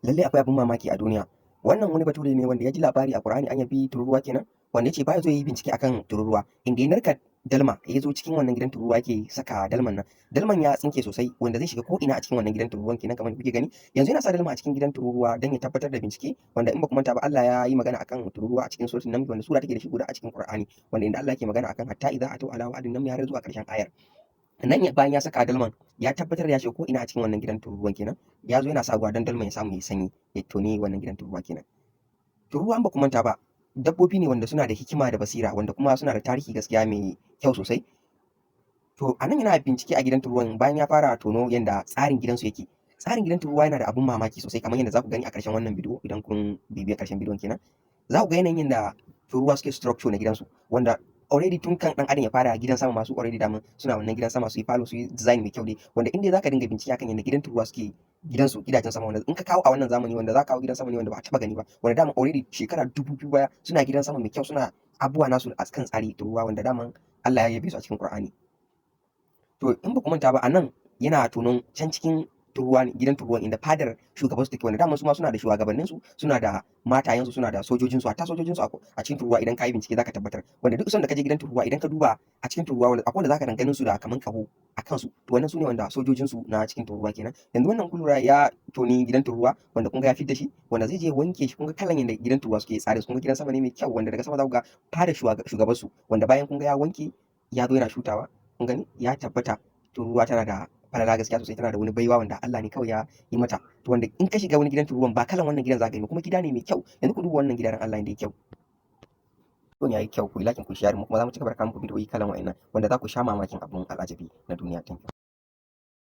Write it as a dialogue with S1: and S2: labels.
S1: Lallai akwai abin mamaki a duniya. Wannan wani bature ne wanda ya ji labari a Qur'ani an yabi tururuwa kenan, wanda ya ce baya zo ya yi bincike akan tururuwa, inda ya narka dalma ya zo cikin wannan gidan tururuwa yake saka dalman nan. Dalman ya tsinke sosai, wanda zai shiga ko ina a cikin wannan gidan tururuwan kenan, kamar kuke gani. Yanzu yana sa dalma a cikin gidan tururuwa don ya tabbatar da bincike, wanda in ba ku manta ba, Allah ya yi magana akan tururuwa a cikin Suratul Naml, wanda sura take da shi guda a cikin Qur'ani, wanda inda Allah yake magana akan hatta idza atau ala wa'din naml har zuwa ƙarshen ayar. Nan bayan ya saka dalman, ya tabbatar ya shiga ko ina a cikin wannan gidan tururuwan kenan, ya zo yana sa ruwa don dalman ya samu ya sanyi, ya toni wannan gidan tururuwa kenan. Tururuwa, in ba ku manta ba, dabbobi ne wanda suna da hikima da basira, wanda kuma suna da tarihi gaskiya mai kyau sosai. To, a nan yana bincike a gidan tururuwan bayan ya fara tono yanda tsarin gidansu yake. Tsarin gidan tururuwa yana da abun mamaki sosai, kamar yadda za ku gani a ƙarshen wannan bidiyo. Idan kun bibiya ƙarshen bidiyon kenan, za ku ga yanayin yanda tururuwa suke structure na gidansu, wanda already tun kan ɗan adam ya fara gidan sama masu already daman suna wannan gidan sama, su yi falo, su yi design mai kyau dai, wanda in dai za ka dinga bincike akan yanda gidan tururuwa suke gidansu, gidajen sama, wanda in ka kawo a wannan zamani, wanda za ka kawo gidan sama ne wanda ba a taɓa gani ba, wanda daman already shekara 2000 baya suna gidan sama mai kyau, suna abubuwa nasu a kan tsari, tururuwa wanda daman Allah ya yabe su a cikin Qur'ani. To, in ba ku manta ba, a nan yana tonon can cikin tururuwa ne, gidan tururuwan, inda fadar shugaban su take, wanda daman su ma suna da shugabannin su, suna da matayensu, suna da sojojin su, hatta sojojin su a cikin tururuwa. Idan ka yi bincike, zaka tabbatar, wanda duk sanda ka je gidan tururuwa, idan ka duba a cikin tururuwa, wanda akwai wanda zaka dan ganin su da kaman kaho a kansu, to wannan su ne wanda sojojin su na cikin tururuwa kenan. Yanzu wannan kun lura ya toni gidan tururuwa, wanda kun ga ya fidda shi, wanda zai je wanke shi. Kun ga kalan yanda gidan tururuwa suke tsare su. Kun ga gidan sama ne mai kyau, wanda daga sama za ku ga fadar shugaban su, wanda bayan kun ga ya wanke, ya zo yana shutawa. Kun gani, ya tabbata tururuwa tana da falala gaskiya sosai, tana da wani baiwa wanda Allah ne kawai ya yi mata. To, wanda in ka shiga wani gidan tururuwan, ba kalan wannan gidan za ka gani, kuma gida ne mai kyau. Yanzu ku duba wannan gidan, Allah yanda ya kyau. Bidiyon yayi kyau, ku yi like, ku share mu, kuma za mu ci gaba da kawo muku bidiyoyi kalan wa'annan wanda za ku sha mamakin abun al'ajabi na duniya. Thank you.